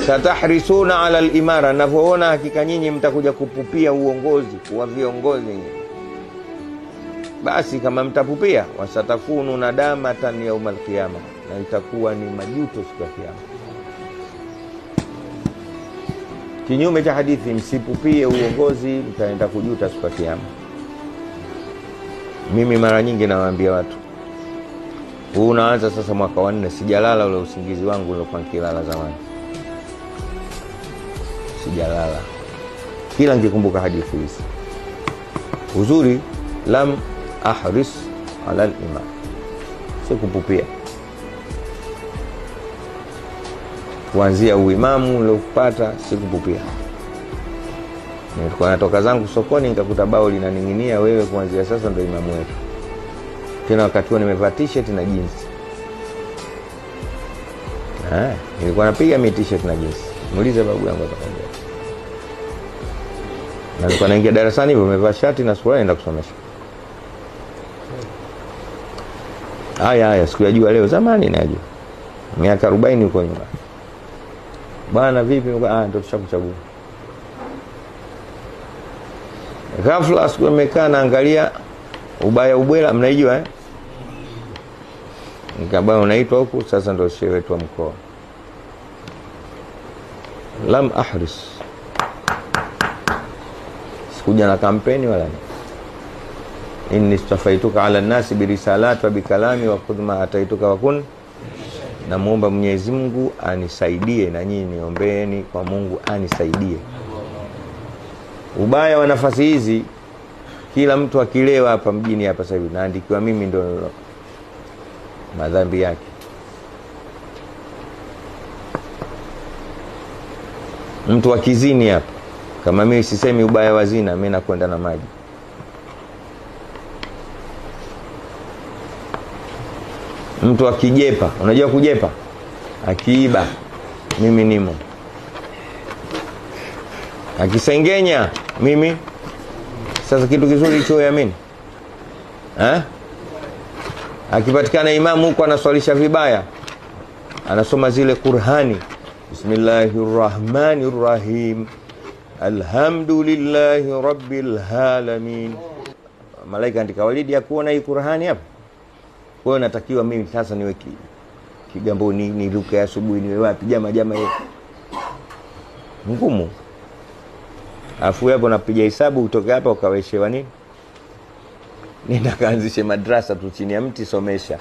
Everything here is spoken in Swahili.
Satahrisuna ala al-imara, navyoona hakika nyinyi mtakuja kupupia uongozi, kuwa viongozi nyinyi. Basi kama mtapupia, wasatakunu nadamatan yaumal qiyama, na itakuwa ni majuto siku ya kiyama. Kinyume cha hadithi, msipupie uongozi, mtaenda kujuta siku ya kiyama. Mimi mara nyingi nawaambia watu, huu unaanza sasa mwaka wa 4, sijalala ule usingizi wangu nilikuwa nikilala zamani. Sijalala. Kila nikikumbuka hadithi hizi. Uzuri lam ahris ala al-iman, sikupupia. Kuanzia uimamu niliopata sikupupia. Nilikuwa natoka zangu sokoni nikakuta bao linaning'inia, wewe kuanzia sasa ndio imamu wetu. Tena wakati huo nimevaa t-shirt na jeans. Nilikuwa napiga mi t-shirt na jeans. Muulize babu yangu atakwambia. Na nilikuwa naingia darasani hivyo nimevaa shati na suruali naenda kusomesha. Haya sikuyajua leo, zamani najua. Miaka 40 huko nyuma. Bwana vipi? Ndio tushakuchagua. Ghafla siku nimekaa naangalia ubaya ubwela, mnaijua eh? Nikabana unaitwa huku sasa ndio shehe wetu wa mkoa. Lam ahris. Sikuja na kampeni wala nini. Inni istafaituka ala nasi birisalati wa bikalami wa khudh ma ataituka wa kun. Namuomba Mwenyezi Mungu anisaidie, na nyinyi niombeeni kwa Mungu anisaidie. Ubaya wa nafasi hizi, kila mtu akilewa hapa mjini hapa sasa hivi naandikiwa mimi ndo madhambi yake. Mtu akizini hapa, kama mimi sisemi ubaya wa zina, mimi nakwenda na maji. Mtu akijepa, unajua kujepa? Akiiba, mimi nimo. Akisengenya, mimi. Sasa kitu kizuri hicho yaamini? Eh? Akipatikana imamu huko anaswalisha vibaya, anasoma zile Qur'ani, Bismillahirrahmanirrahim, Alhamdulillahi Rabbil Alamin. Malaika andika walidi ya kuona hii Qur'ani hapa. Kwa hiyo natakiwa mimi sasa niwe Kigamboni, niruke asubuhi niwe wapi, jamaa ngumu. Afu hapo napiga hesabu kutoka hapa ukaweshewa nini? Nenda kaanzishe madrasa tu chini ya mti, somesha.